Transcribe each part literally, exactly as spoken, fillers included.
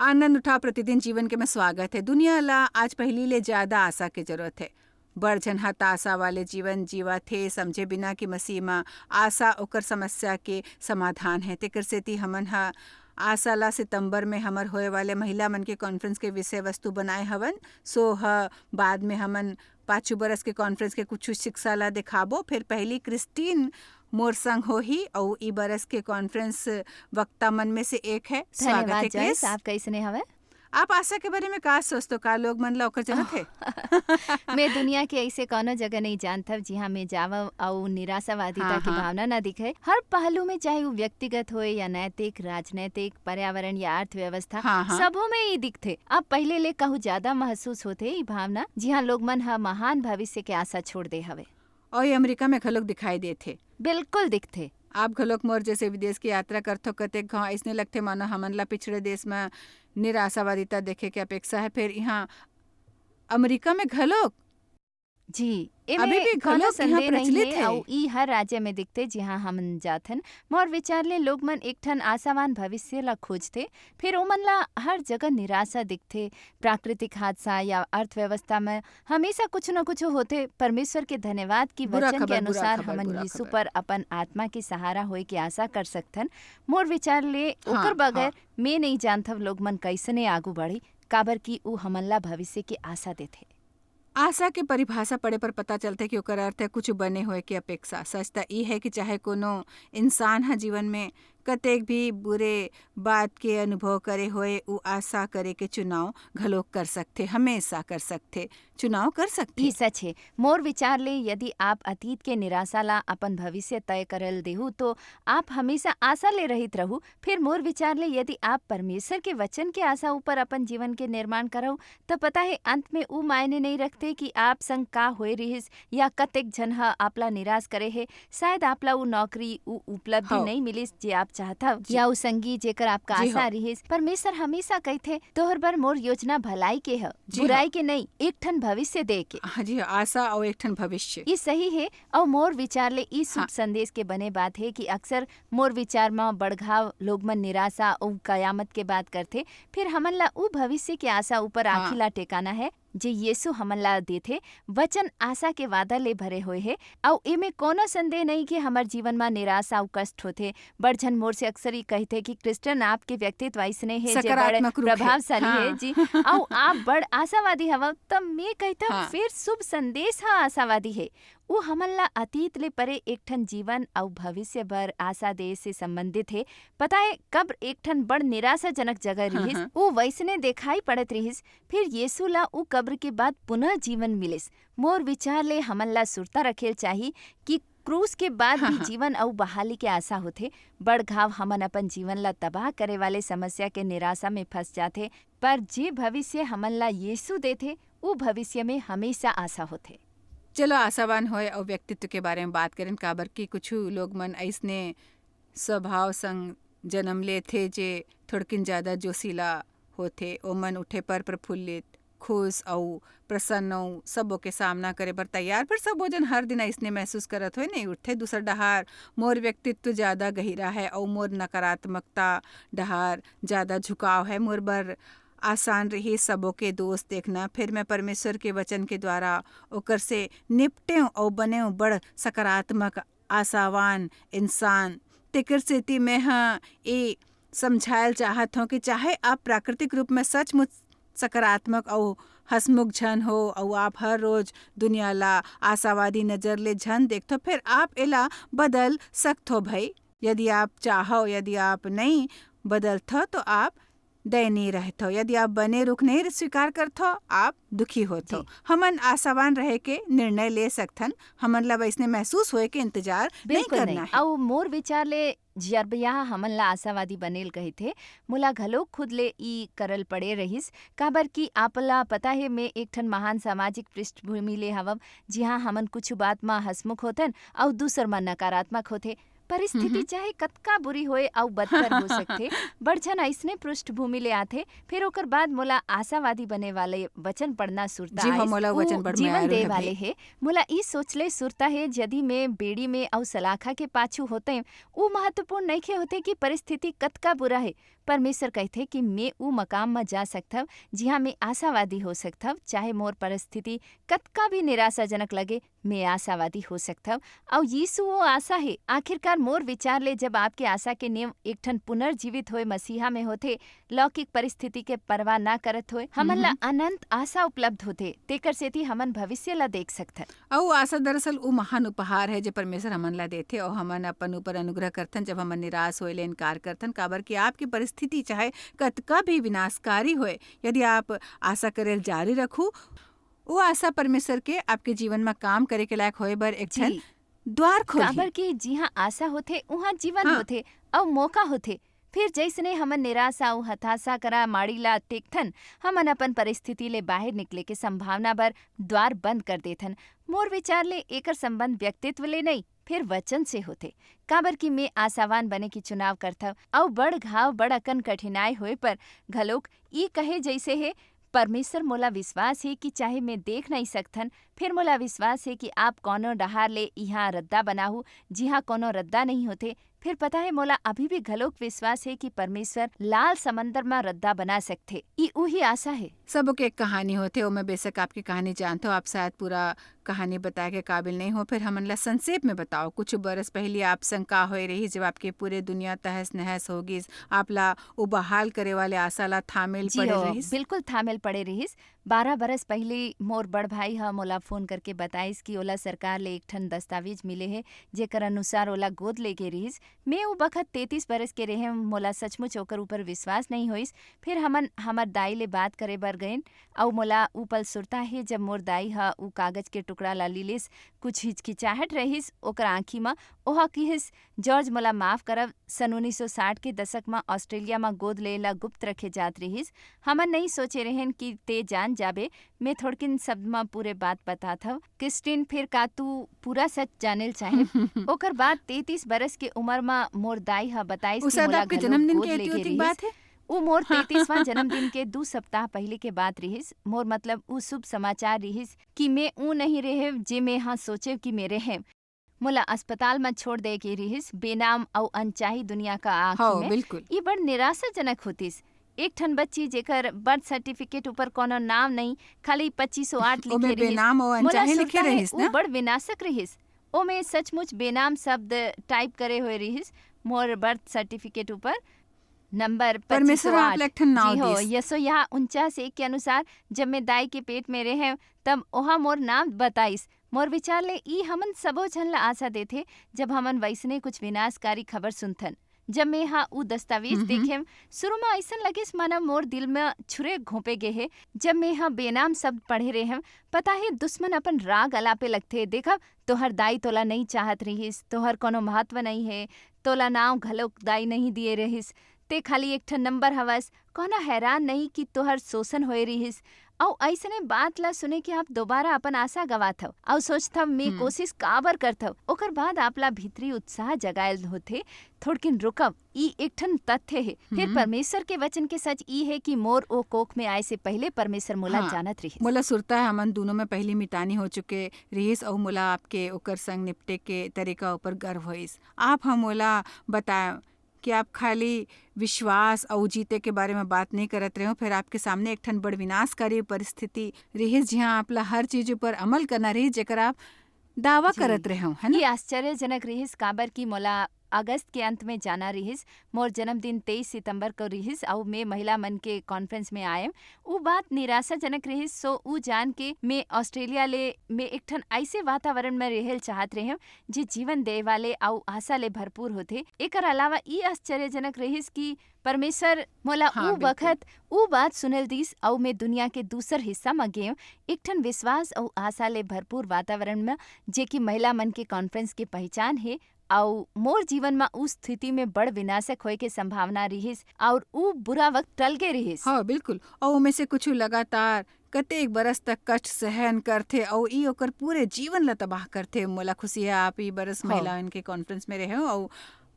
आनंद उठाओ प्रतिदिन जीवन के में स्वागत है। दुनिया ला आज पहिली ले ज्यादा आशा के जरूरत है। बड़ झन हताशा वाले जीवन जीवत हे, समझे बिना कि मसीह म आशा ओकर समस्या के समाधान है। तेकर सेती हमन ह आशा ला सितंबर में हमर होए वाले महिला मन के कॉन्फ्रेंस के विषय वस्तु बनाए हवन। सो ह बाद में हमन पाछू बरस के कॉन्फ्रेंस के कुछ शिक्षा ला दिखाबो। फिर पहली क्रिस्टीन मोर संग होही अउ ई बरस के कॉन्फ्रेंस वक्ता मन में से एक है। स्वागत धन्यवाद है, जॉयस। क्रिस। आप कैसने हवे? आप आशा के बारे में का सोचतो? का लोग मन ला ओकर जरूरत है? मैं दुनिया के ऐसे कोनो जगह नहीं जानथव, जिहाँ मैं जावव अउ निराशावादिता हाँ, की हाँ। भावना ना दिखे। हर पहलू में, चाहे वो व्यक्तिगत होए या नैतिक, राजनैतिक, पर्यावरण या अर्थव्यवस्था, हाँ, हाँ। सबो में ई दिखथे। अब पहले ले कहूँ ज्यादा महसूस होथे ई भावना, जिहाँ लोग मन ह महान भविष्य के आशा छोड़ दे हवे। और ये अमेरिका में घलोक दिखाई देथे। बिल्कुल दिखथे। आप घलोक मोर जैसे विदेश की यात्रा करथो, कतेक घाव अइसने लगथे, मानो हमन ला पिछड़े देश में निराशावादिता देखे के अपेक्षा है। फिर यहाँ अमेरिका में घलोक जी, एमे अभी भी कोनो घलोक यहाँ संदेह नहीं प्रचलित हे, है। अउ ई हर राज्य में दिखथे, जिहाँ हमन जाथन। मोर विचार ले, लोग मन एक ठन आशावान भविष्य ला खोजथे, फिर ओमन ला हर जगह निराशा दिखथे। प्राकृतिक हादसा या अर्थव्यवस्था में हमेशा कुछ न कुछ होथे। परमेश्वर के धन्यवाद कि बुरा वचन के खबर, बुरा अनुसार खबर, हमन बुरा यीशु खबर। पर अपन आत्मा के सहारा होए के आशा कर सकथन। मोर विचार ले, हाँ, ओकर बगैर हाँ। मैं नहीं जानथव, लोग मन कैसने आगू बढ़ी, काबर कि ऊ हमन ला भविष्य के आशा देथे। आशा के परिभाषा पढ़े पर पता चलथे कि ओकर अर्थ है कुछ बने होए के अपेक्षा। सच त ई है कि चाहे कोनो इंसान ह जीवन में कतेक भी बुरे बात के अनुभव करे होए, ऊ आशा करे के चुनाव घलोक कर सकथे, हमेशा कर सकथे, चुनाव कर सकथे। ई सच हे। मोर विचार ले, यदि आप अतीत के निराशा ला अपन भविष्य तय करल देहू, तो आप हमेशा आशा ले रहित रहू। फिर मोर विचार ले, यदि आप परमेश्वर के वचन के आशा ऊपर अपन जीवन के निर्माण करहू, त पता हे, अंत में ऊ मायने नहीं रखथे कि आप संग का होए रिहिस या कतेक झन ह आपला निराश करे हे। शायद आपला ऊ नौकरी, ऊ उपलब्धि हव। नहीं मिलिस जे आप चाहत हव, जी। या ऊ संगी जेकर आपका जी आशा हव। रिहिस। परमेश्वर हमेशा कहिथे, "तोहर बर मोर योजना भलाई के ह, जी बुराई हव। के नहीं, एक ठन भविष्य दे के।" हाँ जी, आशा अउ एक ठन भविष्य। ई सही हे, अउ मोर विचार ले ई शुभ हाँ। संदेश के बने बात हे कि अक्सर मोर विचार म बड़घाव लोग मन निराशा अउ कयामत के बात करथे, फिर हमन ला ऊ भविष्य के आशा ऊपर हाँ। आँखी ला टेकाना है, जे यीशु हमन ला देथे। वचन आशा के वादा ले भरे होए हे, अउ एमे कोनो संदेह नहीं कि हमर जीवन म निराशा अउ कष्ट होथे। बड़ झन मोर से अक्सर ई कहिथे कि क्रिस्टन, आपके व्यक्तित्व अइसने हे, जे बड़ सकारात्मक रूप हे। प्रभावशाली हे, हाँ। जी। अउ आप बड़ आशावादी हवव, त मैं कहिथव, हाँ। फिर शुभ संदेश ह आशावादी हे। ऊ हमन ला अतीत ले परे एक ठन जीवन अउ भविष्य बर आशा दे से संबंधित हे। पता हे, कब्र एक ठन बड़ निराशाजनक जगह हाँ, रिहिस। हाँ। ऊ वइसने देखाई पड़त रिहिस, फिर यीशु ला ऊ कब्र के बाद पुनः जीवन मिलिस। मोर विचार ले हमन ला सुरता रखेल चाही कि क्रूस के बाद हाँ, भी हाँ। जीवन अउ बहाली के आशा होथे। बड़ घाव हमन अपन जीवन ला तबाह करे वाले समस्या के निराशा में फंस जाथे, पर जे भविष्य हमन ला यीशु देथे, ऊ भविष्य में हमेशा आशा होथे। चलो, आशावान होए अउ व्यक्तित्व के बारे में बात करें, काबर कि कुछ लोग मन अइसने स्वभाव संग जन्म लेथे, जे थोड़किन ज्यादा जोशीला होथे। ओमन उठे पर प्रफुल्लित, खुश अउ प्रसन्न अउ सबो के सामना करे बर तैयार। पर सबो जन हर दिन अइसने महसूस करत होए नहीं उठथे। दूसर डहार, मोर व्यक्तित्व ज्यादा गहिरा है अउ मोर नकारात्मकता डहार ज्यादा झुकाव है। मोर बर आसान रही सबो के दोष देखना। फिर मैं परमेश्वर के वचन के द्वारा ओकर से निपटेंव अउ बनेंव बड़ सकारात्मक, आशावान इंसान। तेकर सेती मैं ह ए समझायल चाहत हौं कि चाहे आप प्राकृतिक रूप में सचमुच सकारात्मक अउ हंसमुख झन हो, अउ आप हर रोज दुनिया ला आशावादी नजर ले झन देखथो, फिर आप एला बदल सकथो भई। यदि आप चाहो, यदि आप नहीं बदलथो, तो आप दयनीय रहथो। यदि आप बने रुख नहीं स्वीकार करथो, आप दुखी होथो। जी। हमन आशावान रहे के निर्णय ले सकथन। हमन ला वैसने महसूस होए के इंतजार नहीं बिल्कुल करना नहीं। है। अउ मोर विचार ले जब यह हमन ला आशावादी बनेल कहिथे, मोला घलो खुद ले ई करल पड़े रहिस, काबर कि आप ला पता हे, मैं एक ठन महान सामाजिक पृष्ठभूमि ले हवव, जिहाँ हमन कुछ बात म हंसमुख होथन अउ दूसर म नकारात्मक होथे। परिस्थिति हम्म। चाहे कतका बुरी होए अउ बदतर हो सकथे, बड़ झन अइसने पृष्ठभूमि ले आथे, फिर ओकर बाद मोला आशावादी बने वाले वचन पढ़ना सुरता जी हाँ, आइस। मोला ऊ वचन पढ़ में जीवन आए दे रहे वाले भाई। हे। मोला ई सोचले सुरता हे, यदि मैं बेड़ी में अउ सलाखा के पाछू होते, ऊ महत्वपूर्ण नइखे होथे कि परिस्थिति कतका बुरा हे, परमेश्वर कहिथे कि मैं ऊ मकाम म जा सकथव, जिहां मैं आशावादी हो सकथव, चाहे मोर परिस्थिति कतका भी निराशाजनक लगे, मैं आशावादी हो सकथव। अउ यीशु वो आशा हे। आखिरकार मोर विचार ले, जब आपके आशा के नींव एक ठन पुनर्जीवित होए मसीहा में होथे, लौकिक परिस्थिति के परवाह ना करत होए, हमन ला हम्म। अनंत आशा उपलब्ध होथे, तेकर सेती हमन भविष्य ला देख सकथन। अउ आशा दरअसल उ महान उपहार है, जे परमेश्वर हमन ला देथे, अउ हमन अपन ऊपर अनुग्रह करथन, जब हमन निराश होए ले इनकार करथन, काबर कि आपकी परिस्थिति चाहे कतका भी विनाशकारी होए, यदि आप आशा करेल जारी रखू, वो आशा परमेश्वर के आपके जीवन में काम करे के लायक होए बर एक ठन जी। द्वार खोलही। काबर कि जिहां आशा होथे, उहां जीवन हाँ। होथे, अउ मौका होथे। फिर जैसने हमन निराशा अउ हताशा करा माड़ी ला टेकथन, हमन अपन परिस्थिति ले बाहर निकले के संभावना बर द्वार बंद कर देथन। मोर विचार ले एकर संबंध व्यक्तित्व ले नहीं, फिर वचन से होथे। काबर कि मैं आशावान बने की चुनाव करथव, अउ बड़ घाव बड़ अकन कठिनाई होए पर घलोक ई कहे जैसे हे, "परमेश्वर, मोला विश्वास हे कि चाहे मैं देख नहीं सकथन, फिर मोला विश्वास हे कि आप कोनो डहार ले इहां रद्दा बनाहू, जिहां कोनो रद्दा नहीं होथे। फिर पता हे, मोला अभी भी घलोक विश्वास हे कि परमेश्वर लाल समंदर म रद्दा बना सकथे।" ई उही आशा हे। सबो के एक कहानी होथे, ओमे बेशक आपकी कहानी जानथव, आप शायद पूरा कहानी बताए के काबिल नहीं हो, फिर हमन ला संक्षेप में बताओ। कुछ बरस पहले आप संग का होए रहिस, जब आपके पूरे दुनिया तहस नहस हो गिस, आप ला वो बहाल करे वाले आशा ला थामेल जी पड़े हो, रहिस? बिल्कुल थामेल पड़े रहिस। बारह बरस पहले मोर बड़ भाई ह मोला फोन करके बताइस कि ओला सरकार ले एक ठन दस्तावेज मिले हे, जेकर अनुसार ओला गोद ले गे रिहिस। मैं उ बखत तैंतीस बरस के रेहेंव, मोला सचमुच ओकर ऊपर विश्वास नहीं होइस। फिर हमन हमर दाई ले बात करे बर गएन, अउ मोला उ पल सुरता हे, जब मोर दाई ह उ कागज के टुकड़ा ला लीलिस। कुछ हिचकिचाहट रहिस ओकर आँखी म। ओह किहिस, "जॉर्ज, मोला माफ करव, सन उन्नीस सौ साठ के दशक म ऑस्ट्रेलिया म गोद लेए ला गुप्त रखे जात रिहिस। हमन नहीं सोचे रहेन कि ते जान जाबे।" मैं थोड़किन शब्द म पूरे बात बताथव। क्रिस्टीन, फिर का तू पूरा सच जाने ल चाहे? ओकर बाद तैंतीस बरस के उमर म मोर दाई ह बताइस उ कि शायद मोला आपके घलो जन्मदिन गोद के ले गे ऐतिहासिक रिहिस। बात हे। उ मोर तैंतीसवां जन्मदिन के दू सप्ताह पहले के बात रिहिस। मोर मतलब उ शुभ समाचार रिहिस कि मैं उ नहीं रहेव जे मैं ह सोचेव कि मैं रहेव। मोला अस्पताल म छोड़ दे गे रिहिस, बेनाम अउ अनचाही दुनिया का आँखी हव, में। बिल्कुल। ये बड़ निराशाजनक होतिस। एक ठन बच्ची जेकर बर्थ सर्टिफिकेट ऊपर कोनो नाम नहीं, खाली पच्चीस सौ आठ लिखे ओमे रिहिस। बेनाम अउ मोला अनचाही लिखे सुरता हे, रहिस उ ना? बड़ विनाशक रिहिस। ओमे सचमुच बेनाम शब्द टाइप करे हुए रिहिस मोर बर्थ सर्टिफिकेट ऊपर। नंबर परमेश्वर ह आप पच्चीस सौ आठ। ला एक ठन नाव जी हो, दिस। यशोयाह उनचास एक के अनुसार, जब मैं दाई के पेट में रहेंव, तब ओहा मोर नाम बताइस। मोर विचार ले ई हमन सबो झन ला आशा देथे, जब हमन वैसने कुछ विनाशकारी खबर सुनथन। जब मैं हा उ दस्तावेज हम्म। देखेंव, शुरू म अइसन लगिस मानो मोर दिल म छुरे घोंपे गे हे। जब मैं हा बेनाम शब्द पढ़े रहेंव, पता हे दुश्मन अपन राग अलापे लगथे, "देखव, तोहर दाई तोला नहीं चाहत रिहिस, तोहर कोनो महत्व नहीं हे, तोला नाव घलोक दाई नहीं दिए रहिस, ते खाली एक ठन नंबर हवस, कोनो हैरान नहीं कि तोहर शोषण होए रिहिस।" अउ अइसने बात ला सुने के आप दोबारा अपन आशा गवाथव अउ सोचथव, "मैं हम्म। कोशिश काबर करथव?" ओकर बाद आप ला भीतरी उत्साह जगायल होथे, "थोड़किन रुकव, ई एक ठन तथ्य हे।" फिर हम्म। परमेश्वर के वचन के सच ई हे कि मोर ओ कोख में आए से पहले परमेश्वर मोला हाँ, जानत रिहिस। मोला सुरता हे, हमन दोनों में पहली मितानी हो चुके रिहिस अउ मोला आपके ओकर संग निपटे के तरीका ऊपर गर्व होइस। आप ह मोला बताएव कि आप खाली विश्वास अउ जीते के बारे में बात नहीं करत रहेव, फिर आपके सामने एक ठन बड़ विनाशकारी परिस्थिति रिहिस, जिहां आप ला हर चीज ऊपर अमल करना रिहिस, जेकर आप दावा जी। करत रहेव, है ना? ये आश्चर्यजनक रिहिस, काबर कि मोला अगस्त के अंत में जाना रिहिस। मोर जन्मदिन तेईस सितंबर को रिहिस, अउ मैं महिला मन के कॉन्फ्रेंस में आएव। उ बात निराशाजनक रिहिस, सो उ जान के मैं ऑस्ट्रेलिया ले, मैं एक ठन ऐसे वातावरण में रहेल चाहत रहेव, जे जीवन देय वाले अउ आशा ले भरपूर होथे। एकर अलावा ई आश्चर्यजनक रिहिस कि परमेश्वर मोला हाँ, उ बिल्कुल। बखत उ बात सुनेल दिस, अउ मैं दुनिया के दूसर हिस्सा म गेंव, एक ठन विश्वास अउ आशा ले भरपूर वातावरण म, जे कि महिला मन के कॉन्फ्रेंस के पहचान हे, अउ मोर जीवन म उस स्थिति में बड़ विनाशक होए के संभावना रिहिस, अउ उ बुरा वक्त टल गे रिहिस। हाँ, बिल्कुल। अउ ओमे से कुछ लगातार कतेक बरस तक कष्ट सहन करथे, अउ ई ओकर पूरे जीवन ला तबाह करथे। मोला खुशी हे, आप ई बरस हाँ। महिला मन के कॉन्फ्रेंस में रहेव, अउ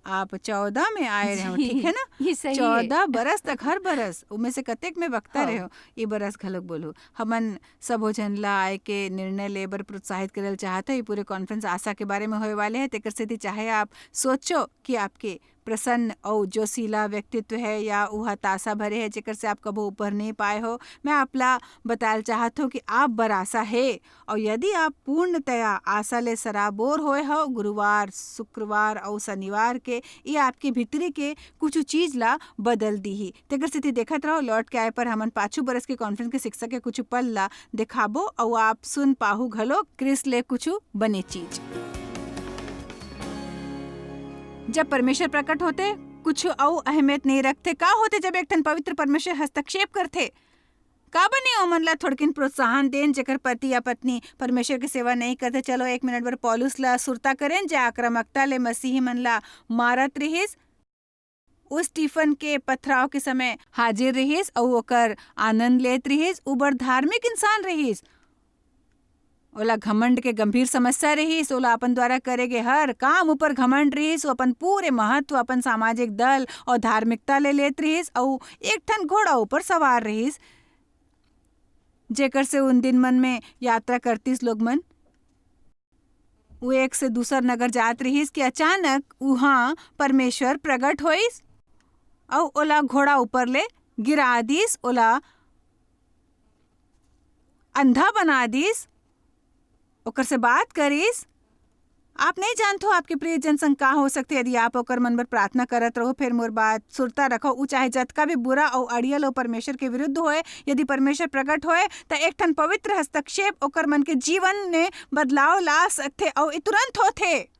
आप चौदह में आए रहेव, जी, ठीक है ना? ये सही है। चौदह बरस तक, हर बरस, ओमे से कतेक में बखता हाँ। रहेव, ई बरस घलोक बोलू। हमन सबो झन ला आए के निर्णय ले बर प्रोत्साहित करल चाहत हे। ई पूरे कॉन्फ्रेंस आशा के बारे में होए वाले हे, तेकर सेती चाहे आप सोचो कि आपके प्रसन्न अउ जोशीला व्यक्तित्व हे या ऊ हताशा भरे हे, जेकर से आप कभू उभर नहीं पाए हो, मैं आप ला बताए ल चाहत हूँ कि आप बर आशा हे। अउ यदि आप पूर्णतया आशा ले सराबोर होए हो, गुरुवार, शुक्रवार अउ शनिवार के ये आपके भीतरी के कुछ चीज ला बदल दीही। तेकर सेती देखत रहो, लौट के आए पर हमन पाछू बरस के कॉन्फ्रेंस के शिक्षा के कुछ पल ला देखाबो अउ आप सुन पाहू घलो क्रिस ले कुछ बने चीज। जब परमेश्वर प्रकट होथे, कुछ अउ अहमियत नहीं रखथे। का होथे, जब एक ठन पवित्र परमेश्वर हस्तक्षेप करथे? काबर नहीं ओमन ला थोड़किन प्रोत्साहन देन, जेकर पति या पत्नी परमेश्वर के सेवा नहीं करथे? चलो, एक मिनट बर पौलुस ला सुरता करेन, जे आक्रामकता ले मसीही मन ला मारत रिहिस। ऊ स्टीफन के पथराव के समय हाजिर रिहिस अउ ओकर आनंद लेत रिहिस। ऊ बड़ धार्मिक इंसान रिहिस। ओला घमंड के गंभीर समस्या रिहिस। ओला अपन द्वारा करे गे हर काम ऊपर घमंड रिहिस। वो अपन पूरे महत्व अपन सामाजिक दल अउ धार्मिकता ले लेत रिहिस अउ एक ठन घोड़ा ऊपर सवार रिहिस, जेकर से उन दिन मन में यात्रा करतिस लोग मन। वो एक से दूसर नगर जात रिहिस कि अचानक उहाँ परमेश्वर प्रगट होइस अउ ओला घोड़ा ऊपर ले गिरा दिस, ओला अंधा बना दिस, ओकर से बात करिस। आप नहीं जानथो आपके प्रियजन संग का हो सकथे। यदि आप ओकर मन बर प्रार्थना करत रहो, फिर मोर बात सुरता रखो, ऊ चाहे जतका भी बुरा अउ अड़ियल अउ परमेश्वर के विरुद्ध होए, यदि परमेश्वर प्रगट होए, त एक ठन पवित्र हस्तक्षेप ओकर मन के जीवन में बदलाव ला सकथे अउ ए तुरंत होथे।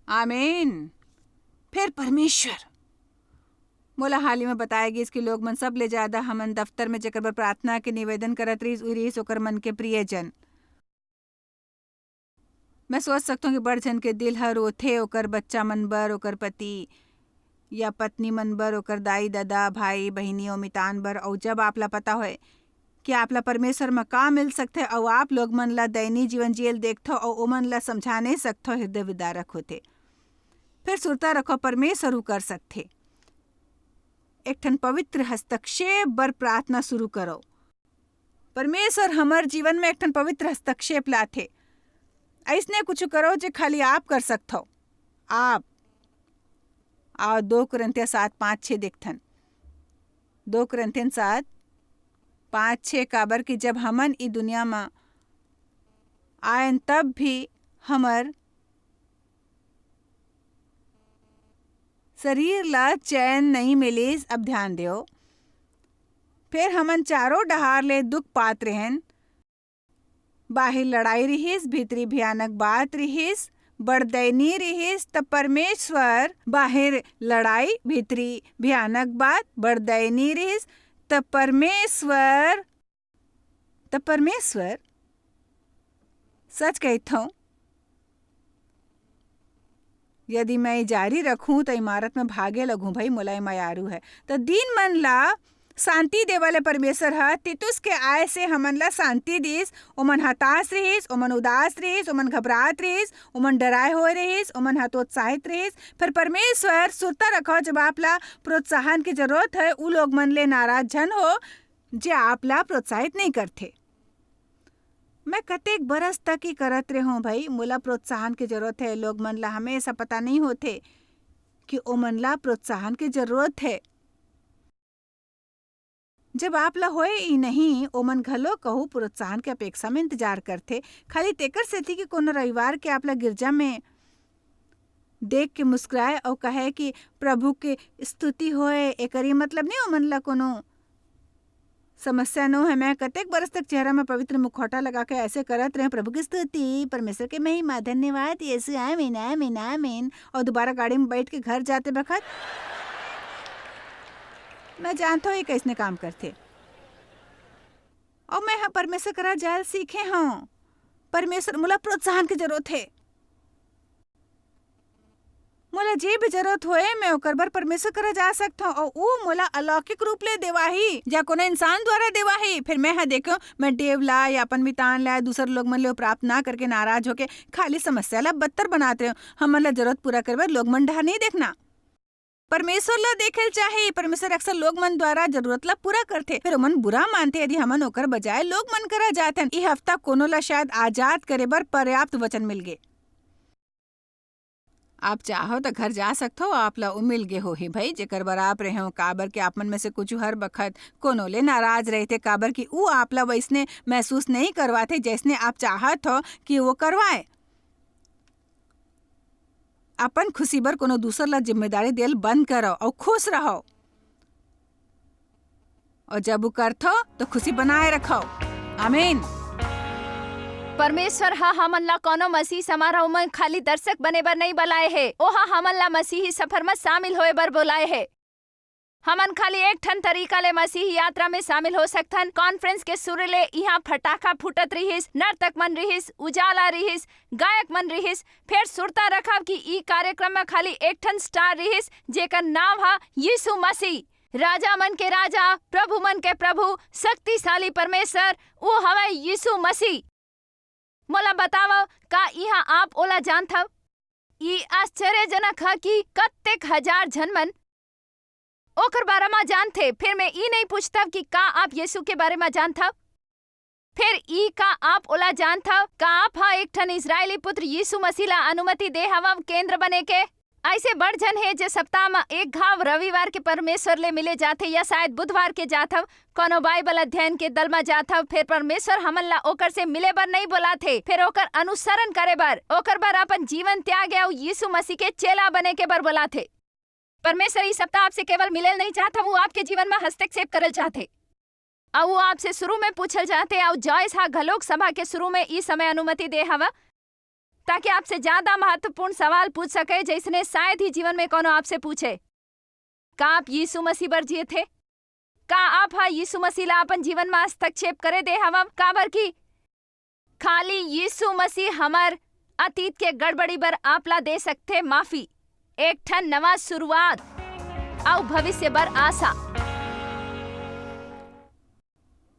आमीन। फिर परमेश्वर, मोला हाल ही में बताया गिस कि लोग मन सब ले ज्यादा हमन दफ्तर में जेकर बर प्रार्थना के निवेदन करत रहिस, उ रहिस ओकर मन के प्रियजन। मैं सोच सकथों कि बड़ झन के दिल ह रोथे ओकर बच्चा मन बर, ओकर पति या पत्नी मन बर, ओकर दाई ददा, भाई बहिनी अउ मितान बर। अउ जब आप ला पता होए कि आप ला परमेश्वर म का मिल सकथे अउ आप लोग मन ला दयनीय जीवन जियल देखथव अउ ओमन ला समझा नहीं सकथव, हृदय विदारक होथे। फिर सुरता रखो, परमेश्वर ऊ कर सकथे। एक ठन पवित्र हस्तक्षेप बर प्रार्थना शुरू करो। परमेश्वर हमर जीवन में एक ठन पवित्र हस्तक्षेप लाथे। अइसने कुछ करो जे खाली आप कर सकथव। आप। आओ, दो कुरिन्थिया सात पाँच छः देखथन। दो कुरिन्थियन सात पाँच छः, काबर कि जब हमन ई दुनिया म आयन तब भी हमर शरीर ला चैन नहीं मिलिस। अब ध्यान देव, फिर हमन चारों डहार ले दुख पात रहेन। बाहिर लड़ाई रिहिस, भीतरी भयानक बात रिहिस, बड़ दयनीय रिहिस, त परमेश्वर, बाहिर लड़ाई, भीतरी भयानक बात, बड़ दयनीय रिहिस, त परमेश्वर, त परमेश्वर, सच कहिथंव, यदि मैं ये जारी रखूं, त इमारत में भागे लगूं भई, मोला ये मयारू है। त दीन मन ला शांति देवले परमेश्वर ह तीतुस के आय से हमन ला शांति दिस। ओमन हताश रिहिस, ओमन उदास रिहिस, ओमन घबरात रिहिस, ओमन डराए होए रिहिस, ओमन हतोत्साहित रिहिस। फिर परमेश्वर, सुरता रखो, जब आप ला प्रोत्साहन की जरूरत है, उ लोग मन ले नाराज झन हो, जे आप ला प्रोत्साहित नहीं करथे। मैं कतेक बरस तक ही करत रेहों भई, मोला प्रोत्साहन के जरूरत है। लोग मन ला हमेशा पता नहीं होथे कि ओमन ला प्रोत्साहन के जरूरत है। जब आप ला होए ही नहीं, ओमन घलो कहू प्रोत्साहन के अपेक्षा में इंतजार करथे, खाली तेकर सेती कि कोनो रविवार के आप ला गिरजा में देख के मुस्कुराए अउ कहे कि प्रभु के स्तुति होए। एकर ये मतलब नहीं ओमन ला कोनो समस्या नो है। मैं कतेक बरस तक चेहरा में पवित्र मुखौटा लगा के ऐसे करत रहे, "प्रभु की स्तुति, परमेश्वर के महिमा, धन्यवाद यीशु, आमीन, आमीन, आमीन।" और दोबारा गाड़ी में बैठ के घर जाते बखत मैं जानता हूँ ये कैसने काम करथे। और मैं ह परमेश्वर करा जाल सीखे हूँ। परमेश्वर मोला प्रोत्साहन की जरूरत है। मोला जे भी जरूरत होए, मैं ओकर बर परमेश्वर करा जा सकथंव, अउ ऊ मोला अलौकिक रूप ले देवाही या कोनो इंसान द्वारा देवाही। फिर मैं ह, देखो, मैं डेव ला या अपन मितान ला, दूसर लोग मन ले प्राप्त ना करके नाराज होके खाली समस्या ला बदतर बनात रेहों। हमन ला जरूरत पूरा करे बर लोग मन डहार नहीं देखना। परमेश्वर ला देखे ल चाही। परमेश्वर अक्सर लोग मन द्वारा जरूरत ला पूरा करथे, फिर ओमन बुरा मानथे यदि हमन ओकर बजाय लोग मन करा जाथन। ई हफ्ता कोनो ला शायद आजाद करे बर पर्याप्त वचन मिल गे। आप चाहो त घर जा सकथो, आप ला उ मिल गे होही भई, जेकर बर आप रहे हो, काबर कि आप मन में से कुछ हर बखत कोनो ले नाराज रहिथे, काबर कि उ आप ला वइसने महसूस नहीं करवाथे, जइसने आप चाहत हो कि वो करवाए। अपन खुशी बर कोनो दूसर ला जिम्मेदारी देल बंद करो अउ खुश रहो। अउ जब वो करथो, तो खुशी बनाए रखो। आमीन। परमेश्वर ह हमन ला कोनो मसीह समारोह में खाली दर्शक बने बर नहीं बुलाए हे, ओह हमन ला मसीही सफर में शामिल होए बर बुलाए हे। हमन खाली एक ठन तरीका ले मसीही यात्रा में शामिल हो सकथन। कॉन्फ्रेंस के शुरू ले इहाँ फटाका फूटत रिहिस, नर्तक मन रिहिस, उजाला रिहिस, गायक मन रिहिस। फेर सुरता रखव कि ई कार्यक्रम में खाली एक ठन स्टार रिहिस, जेकर नाम ह यीशु मसीह। राजा मन के राजा, प्रभु मन के प्रभु, शक्तिशाली परमेश्वर, वो हवय यीशु मसीह। मोला बतावव, का इहाँ आप ओला जानथव? ई आश्चर्यजनक ह कि कत्तेक हजार झन मन ओकर बारे म जानथे। फेर मैं ई नहीं पूछथव कि का आप यीशु के बारे म जानथव? फेर ई का आप ओला जानथव? का आप ह एक ठन इस्राएली पुत्र यीशु मसीह ला अनुमति दे हवव केंद्र बने के? ऐसे बड़ झन हे जे सप्ताह म एक घाव रविवार के परमेश्वर ले मिले जाथे या शायद बुधवार के जाथव, कोनो बाइबल अध्ययन के दल म जाथव, फेर परमेश्वर हमन ला ओकर से मिले बर नहीं बोलाथे, फेर ओकर अनुसरण करे बर, ओकर बर अपन जीवन त्यागे अउ यीशु मसीह के चेला बने के बर बोलाथे। परमेश्वर ई सप्ताह आपसे केवल मिलल नहीं चाहत, वो आपके जीवन में हस्तक्षेप करल चाहते। अउ वो आपसे शुरू में पूछल चाहते, अउ जॉयस हा घलोक सभा के शुरू में ई समय अनुमति दे हवा, ताकि आपसे ज्यादा महत्वपूर्ण सवाल पूछ सके, जैसने शायद ही जीवन में कोनो आपसे पूछे, का आप यीशु मसीह बर जिए थे? का आप हा यीशु मसीह ला अपन जीवन में हस्तक्षेप करे दे हवा? काबर कि खाली यीशु मसीह हमर अतीत के गड़बड़ी बर आप ला दे सकथे माफी, एक ठन नवा शुरुआत अउ भविष्य बर आशा।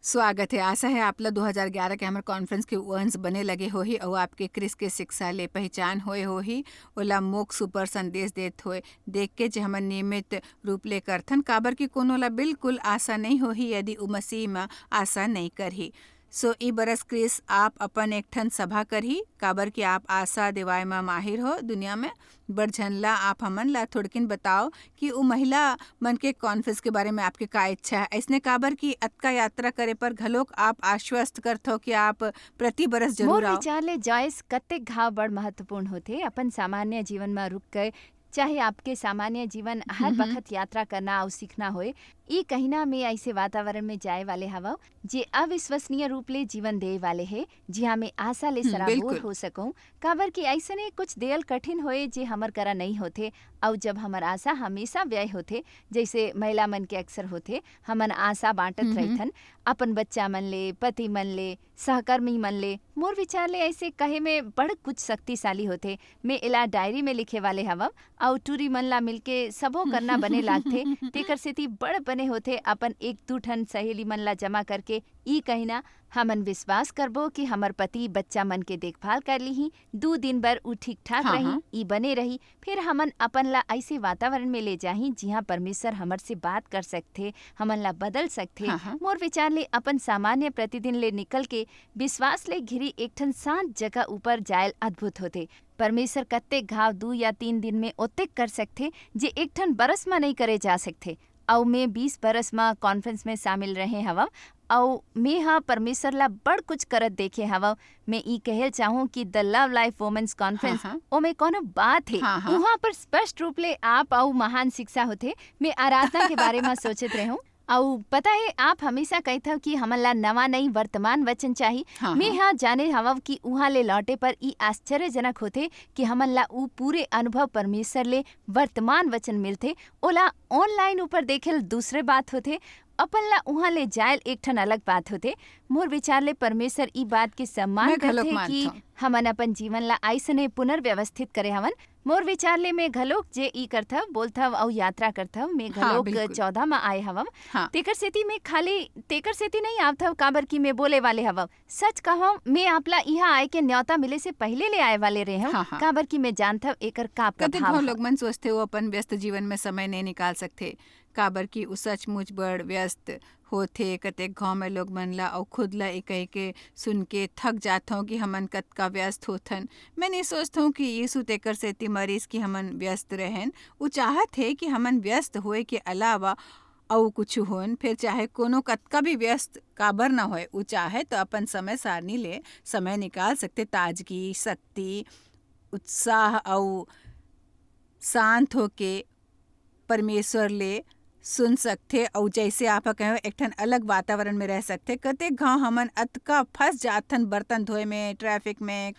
स्वागत है। आशा है आप ला दो हज़ार ग्यारह के हमर कॉन्फ्रेंस के अंश बने लगे होही अउ आपके क्रिस के शिक्षा ले पहचान होए होही। ओला मोक सुपर संदेश देत होए देख के, जे हमन नियमित रूप ले करथन, काबर कि कोनो ला बिल्कुल आशा नहीं होही यदि उ मसीह म आशा नहीं करही। सो ई बरस क्रिस आप अपन एक ठन सभा करही, काबर कि आप आशा देवाय म माहिर हो। दुनिया में बड़ झन ला आप हमन ला थोड़किन बताओ कि उ महिला मन के कॉन्फ्रेंस के बारे में आपके का इच्छा है। ऐसने काबर कि अतका यात्रा करे पर घलोक आप आश्वस्त करथो कि आप प्रति बरस जरूर मोर आओ। विचार ले जॉयस, कतेक घाव बड़ महत्वपूर्ण होथे। अपन सामान्य जीवन म रुक के, चाहे आपके सामान्य जीवन हर हम्म, हम्म। बखत यात्रा करना अउ सीखना होए, ई कहिना में ऐसे वातावरण में जाए वाले हवव, जे अविश्वसनीय रूप ले जीवन देए वाले हे, जिहां में आशा ले हम्म, सराबोर बिल्कुल। हो सकूं, काबर कि ऐसने कुछ देयल कठिन होए, जे हमर करा नहीं होथे, अउ जब हमर आशा हमेशा व्यय होथे, जैसे महिला मन के अक्सर होथे, हमन आशा बांटत हम्म, हम्म। रहिथन, अपन बच्चा मन ले, पति मन ले, सहकर्मी मन ले। मोर विचार ले ऐसे कहे में बड़ कुछ शक्तिशाली होथे। मैं एला डायरी में लिखे वाले हवव, अउ टूरी मन ला मिलके सबो करना बने लागथे, तेकर सेती बड़ बने होथे अपन एक दू ठन सहेली मन ला जमा करके ई कहिना, हमन विश्वास करबो कि हमर पति बच्चा मन के देखभाल कर लिही, दू दिन बर उ ठीक ठाक हाँ, रही, हाँ। ई बने रही, फिर हमन अपन ला ऐसे वातावरण में ले जाही, जिहां परमेश्वर हमर से बात कर सकथे, हमन ला बदल सकथे। हाँ, हाँ। मोर विचार ले अपन सामान्य प्रतिदिन ले निकल के विश्वास ले घिरी एक ठन शांत जगह ऊपर जायल अद्भुत होथे। परमेश्वर कत्तेक घाव दू या तीन दिन में ओतेक कर सकथे, जे एक ठन बरस म नई करे जा सकथे। अउ मैं बीस बरस म कॉन्फ्रेंस में शामिल रहे हवव, अउ मैं ह परमेश्वर ला बड़ कुछ करत देखे हवव। मैं ई कहेल चाहूं कि The Love Life Women's Conference, हाँ, हाँ। ओमे कोनो बात हे। हाँ, हाँ। उहाँ पर स्पष्ट रूप ले आप अउ महान शिक्षा होथे। मैं आराधना के बारे म सोचत रहूं। अउ पता हे, आप हमेशा कहिथव कि हमन ला नवा नई वर्तमान वचन चाही। हाँ, मैं हाँ। ह जाने हवव कि उहाँ ले लौटे पर ई आश्चर्यजनक होथे कि हमन ला ऊ पूरे अनुभव परमेश्वर ले वर्तमान वचन मिलथे। ओला ऑनलाइन ऊपर देखेल दूसरे बात होथे, अपन ला उहाँ ले जायल एक ठन अलग बात होथे। मोर विचार ले परमेश्वर ई बात के सम्मान मैं घलोक करथे कि मानथंव। हमन अपन जीवन ला अइसने पुनर्व्यवस्थित करे हवन। मोर विचार ले मैं घलोक जे ई करथव, बोलथव अउ यात्रा करथव, मैं हाँ, घलोक बिल्कुल। चौदह म आए हवव। हाँ। तेकर सेती मैं खाली तेकर सेती नहीं आवथव, काबर कि मैं बोले वाले हवव। सच कहूं, मैं आपला इहाँ आए के न्योता मिले से पहिले ले आए वाले रहेंव, हाँ, हाँ। काबर कि मैं जानथव एकर का कतेक प्रभाव घाव ह। लोग मन सोचथे, वो अपन व्यस्त जीवन में समय नहीं निकाल सकथे, काबर कि उ सचमुच बड़ व्यस्त होथे, कतेक घांव में लोग मन ला अउ खुद ला ए कहिके सुन के थक जाथंव कि हमन कतका व्यस्त होथन। मैं नहीं सोचथंव कि यीशु तेकर सेती मरिस कि हमन व्यस्त रहेन। उ चाहत हे कि हमन व्यस्त होए के अलावा अउ कुछु होन, फिर चाहे कोनो कतका भी व्यस्त काबर ना होए, उ चाहे तो अपन समय सारणी ले समय निकाल सकथे, ताजगी, शक्ति, उत्साह अउ शांत होके परमेश्वर ले सुन सकथे। अउ जैसे आप ह कहे हो, एक ठन अलग वातावरण में रह सकथे। कतेक घांव हमन अतका फंस जाथन बर्तन धोए में, ट्रैफिक में,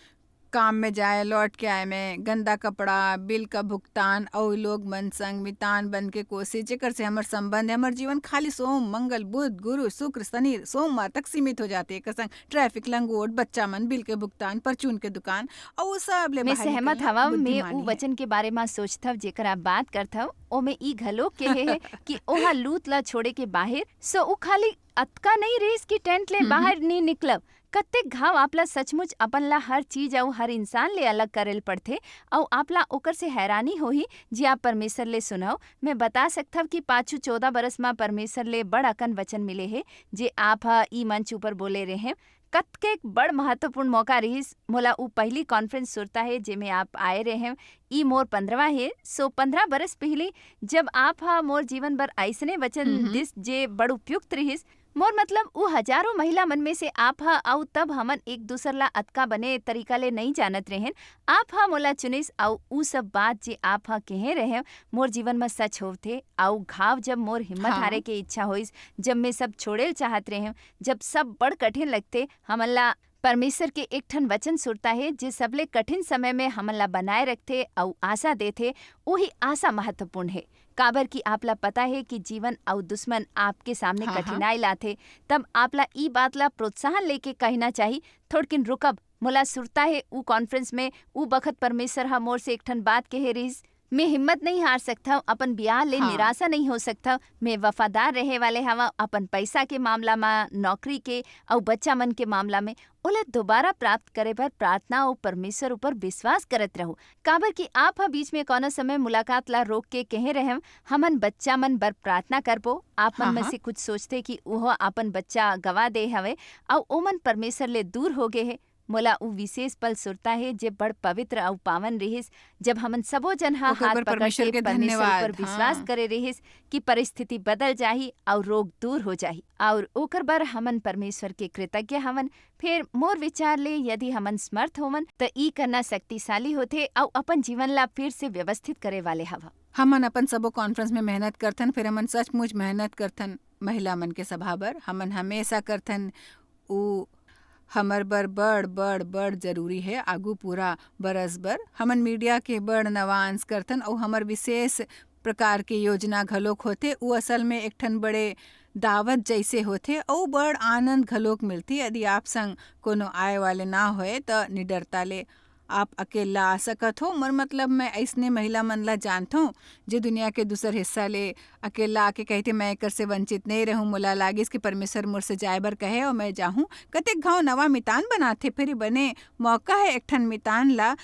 काम में जाए, लौट के आए में, गंदा कपड़ा, बिल का भुगतान अउ लोग मन संग मितान बन के कोशिश, जेकर से हमर संबंध, हमर जीवन खाली सोम, मंगल, बुध, गुरु, शुक्र, शनि, सोमवार तक सीमित हो जाथे। एकर संग ट्रैफिक, लंगोट, बच्चा मन, बिल के भुगतान, परचून के दुकान, अउ वो सब ले मैं बाहर सहमत निकलना हवं। मैं उ बुद्धिमानी है। वचन के बारे म सोचथव, जेकर आप बात करथव, ओमे ई घलो कहे हे कि ओहा लूत ला छोड़े के बाहिर, सो उ खाली अतका नहीं रहिस कि टेंट ले हम्म। बाहर नहीं निकलब। कतेक घाव आप ला सचमुच अपन ला हर चीज अउ हर इंसान ले अलग करे ल पड़थे, अउ आप ला ओकर से हैरानी होही, जे आप परमेश्वर ले सुनव। मैं बता सकथव कि पाछू चौदह बरस म परमेश्वर ले बड़ अकन वचन मिले हे, जे आप ह ई मंच ऊपर बोले रहे। कतकेक बड़ महत्वपूर्ण मौका रिहिस। मोला उ पहली कॉन्फ्रेंस सुरता हे, जेमे आप आए रहे। ई मोर पंद्रहवाँ हे। सो पंद्रह बरस पहली, जब आप ह मोर जीवन बर अइसने वचन हम्म। दिस, जे बड़ उपयुक्त रिहिस, मोर मतलब, उ हजारों महिला मन में से आप ह, अउ तब हमन एक दूसर ला अतका बने तरीका ले नइ जानत रहेन। आप ह मोला चुनिस, अउ उ सब बात, जे आप ह कहे रहेव, मोर जीवन म सच होवथे। अउ घाव, जब मोर हिम्मत हाँ। हारे के इच्छा होइस, जब मैं सब छोड़े ल चाहत रहेव, जब सब बड़ कठिन लगथे, हमन ला परमेश्वर के एक ठन वचन सुरता हे, जे सबले कठिन समय में हमन ला बनाए रखथे अउ आशा देथे, उही आशा महत्वपूर्ण हे। काबर कि आप ला पता हे कि जीवन अउ दुश्मन आपके सामने हाँ, हाँ। कठिनाई लाथे, तब आप ला ई बात ला प्रोत्साहन लेके कहना चाही, "थोड़किन रुकब।" मोला सुरता हे, उ कॉन्फ्रेंस में उ बखत परमेश्वर ह मोर से एक ठन बात कहे रिहिस, "मैं हिम्मत नहीं हार सकथव, अपन बियाह ले हाँ। निराशा नहीं हो सकथव, मैं वफादार रहे वाले हवं, अपन पैसा के मामला म, नौकरी के अउ बच्चा मन के मामला में।" ओला दोबारा प्राप्त करे बर प्रार्थना अउ परमेश्वर ऊपर विश्वास करत रहू, काबर कि आप ह बीच में कोनो समय मुलाकात ला रोक के कहे रहेव, "हमन बच्चा मन बर प्रार्थना करबो।" आप मन हाँ, में हाँ। से कुछ सोचथे कि ओह अपन बच्चा गवा दे हवे अउ ओमन परमेश्वर ले दूर हो गे हे। मोला उ विशेष पल सुरता हे, जे बड़ पवित्र अउ पावन रिहिस, जब हमन सबो जन ह ओकर हाथ बर पकड़ परमेश्वर के के परमेश्वर ऊपर धन्यवाद। विश्वास हाँ। करे रिहिस कि परिस्थिति बदल जाही अउ रोग दूर हो जाही, अउ ओकर बर हमन परमेश्वर के कृतज्ञ हवन। फेर मोर विचार ले, यदि हमन समर्थ होवन, त ई करना शक्तिशाली होथे अउ अपन जीवन ला फिर से व्यवस्थित करे वाले हव। हमन अपन सबो कॉन्फ्रेंस में मेहनत करथन, फेर हमन सचमुच मेहनत करथन महिला मन के सभा बर। हमन हमेशा करथन, उ हमर बर बड़, बड़, बड़ जरूरी हे। आगू पूरा बरस बर हमन मीडिया के बड़ नवा अंश करथन अउ हमर विशेष प्रकार के योजना घलोक होथे। उ असल में एक ठन बड़े दावत जैसे होथे अउ बड़ आनंद घलोक मिलथे। यदि आप संग कोनो आए वाले ना होए, त निडरता ले आप अकेला आ सकत हो। मोर मतलब, मैं अइसने महिला मन ला जानथों, जे दुनिया के दूसर हिस्सा ले अकेला आके कहिथे, "मैं एकर से वंचित नहीं रहूं, मोला लागिस कि परमेश्वर मोर से जाए बर कहे अउ मैं जाहूं।" कतेक घाव नवा मितान बनाथे, फेर ये बने मौका हे एक ठन मितान ला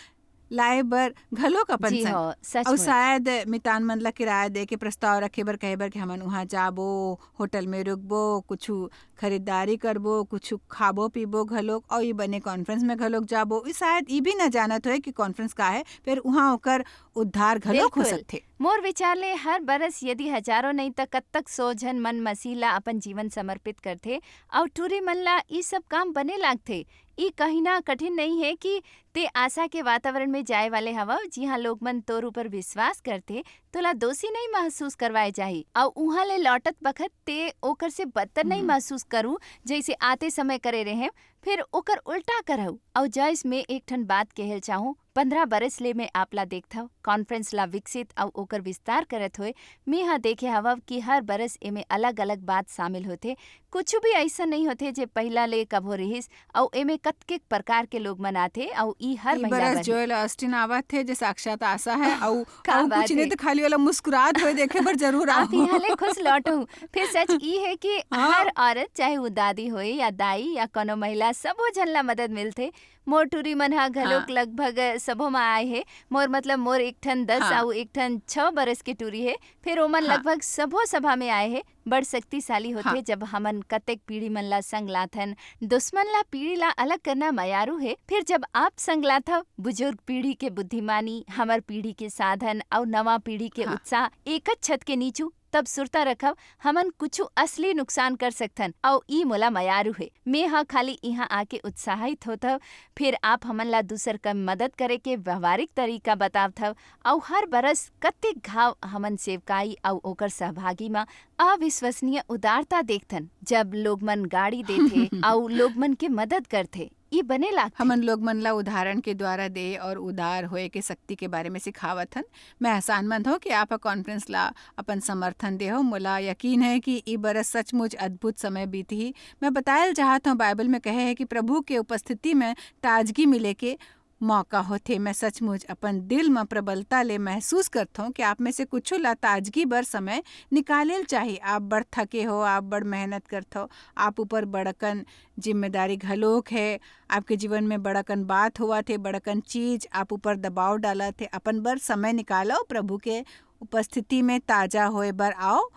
लाए बर घलोक अपन जी संग। हो, सच अउ में। शायद मितान मन ला किराया दे के प्रस्ताव रखे बर कहे बर कि हमन उहाँ जाबो, होटल में रुकबो, कुछु खरीदारी करबो, कुछु खाबो पीबो घलोक, अउ ये बने कॉन्फ्रेंस में घलोक जाबो। ये शायद ये भी न जानत होए कि कॉन्फ्रेंस का हे, फेर उहाँ ओकर उद्धार घलोक हो बिल्कुल। सकथे। मोर विचार ले हर बरस यदि हजारों नहीं त कतक सौ झन मन मसीह ला अपन जीवन समर्पित करथे, अउ टूरी मन ला ई सब काम बने लागथे। ई कहिना कठिन नहीं हे कि ते आशा के वातावरण में जाए वाले हवव, जिहाँ लोग मन तोर ऊपर विश्वास करथे, तोला दोषी नहीं महसूस करवाए जाही, अउ उहाँ ले लौटत बखत ते ओकर से बदतर नहीं हम्म। महसूस करू, जैसे आते समय करे रहे, फिर ओकर उल्टा करहु। अउ जॉयस, मैं एक ठन बात कहल चाहूँ, पंद्रह बरस ले मैं आप ला देखथव, कॉन्फ्रेंस ला विकसित अउ ओकर विस्तार करत होए। मैं ह देखे हवव कि हर बरस एमे अलग-अलग बात शामिल होथे। कुछु भी अइसन नहीं होथे जे पहिला ले कभो रिहिस, अउ एमे कतकेक प्रकार के लोग मन आथे, अउ ई हर ई महिला बरस बर हे। जोएल ऑस्टिन आवत हे, जे साक्षात आशा हे, अउ, का अउ बात कुछ नहीं हे। तो खाली वाला मुस्कुरात होए देखे बर जरूर आप आव। इहाँ ले खुश लौटहू। फिर सच ई हे कि हाँ। हर औरत, चाहे वो दादी होए या दाई या कोनो महिला, सबो झन ला मदद मिलथे। मोर टूरी मन ह घलोक हाँ। लगभग सबो म आए हे। मोर मतलब, मोर एक ठन दस हाँ। अउ एक ठन छव बरस के टूरी हे। फिर ओमन हाँ। लगभग सबो सभा में आए हे। बड़ शक्तिशाली होथे हाँ। जब हमन कतेक पीढ़ी मन ला संग लाथन। दुश्मन ला पीढ़ी ला अलग करना मयारू हे। फिर जब आप संग लाथव, बुजुर्ग पीढ़ी के बुद्धिमानी, हमर पीढ़ी के साधन अउ नवा पीढ़ी के हाँ। उत्साह एकच छत के नीचू, तब सुरता रखव, हमन कुछु असली नुकसान कर सकथन, अउ ई मोला मयारू हे। मैं ह खाली इहाँ आके उत्साहित होथव, फिर आप हमन ला दूसर के मदद करे के व्यवहारिक तरीका बतावथव, अउ हर बरस कतेक घाव हमन सेवकाई अउ ओकर सहभागी म अविश्वसनीय उदारता देखथन, जब लोग मन गाड़ी देथे अउ लोग मन के मदद करथे। ई बने लागथे। हमन लोग मन ला उदाहरण के द्वारा दे और उदार होए के शक्ति के बारे में सिखावत हन। मैं एहसानमंद हूँ कि आप ह कॉन्फ्रेंस ला अपन समर्थन दे हो। मोला यकीन है कि ई बरस सचमुच अद्भुत समय बीतही। मैं बतायल चाहत हूँ, बाइबल में कहे है कि प्रभु के उपस्थिति में ताजगी मिले के मौका होथे। मैं सचमुच अपन दिल म प्रबलता ले महसूस करथौं कि आप में से कुछु ला ताजगी बर समय निकालेल चाही। आप बड़ थके हो, आप बड़ मेहनत करथो, आप ऊपर बड़कन जिम्मेदारी घलोक है, आपके जीवन में बड़कन बात होवत हे, बड़कन चीज आप ऊपर दबाव डालत हे। अपन बर समय निकालो, प्रभु के उपस्थिति में ताजा होए बर आओ।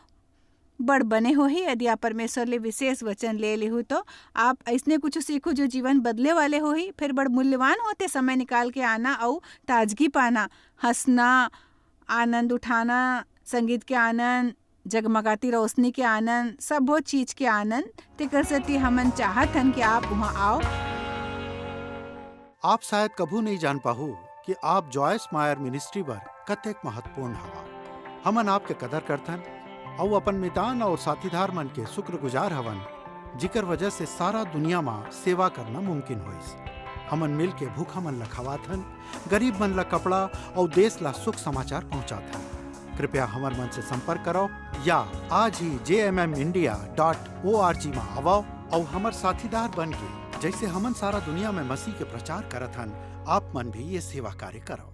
बड़ बने होही यदि आप परमेश्वर ले विशेष वचन ले लेहू तो। आप अइसने कुछ सीखू जो जीवन बदले वाले होही। फिर बड़ मूल्यवान होथे समय निकाल के आना अउ ताजगी पाना, हंसना, आनंद उठाना, संगीत के आनंद, जगमगाती रोशनी के आनंद, सबो चीज के आनंद। तेकर सेती हमन चाहत हन कि आप उहाँ आओ। आप शायद कभू नहीं जान पाहू कि आप जॉयस मायर मिनिस्ट्री बर कतेक महत्वपूर्ण हवा। हमन आपके कदर करथन अउ अपन मितान अउ साथीदार मन के शुक्रगुजार हवन, जिकर वजह से सारा दुनिया म सेवा करना मुमकिन होइस। हमन मिल के भूखा मन ल खवात हन, गरीब मन ल कपड़ा अउ देश ल सुख समाचार पहुंचात हन। कृपया हमर मन से संपर्क करो या आज ही J M M India dot O R G म आवव अउ हमर साथीदार बन के, जैसे हमन सारा दुनिया में मसीह के प्रचार करत हन, आप मन भी ये सेवा कार्य करो।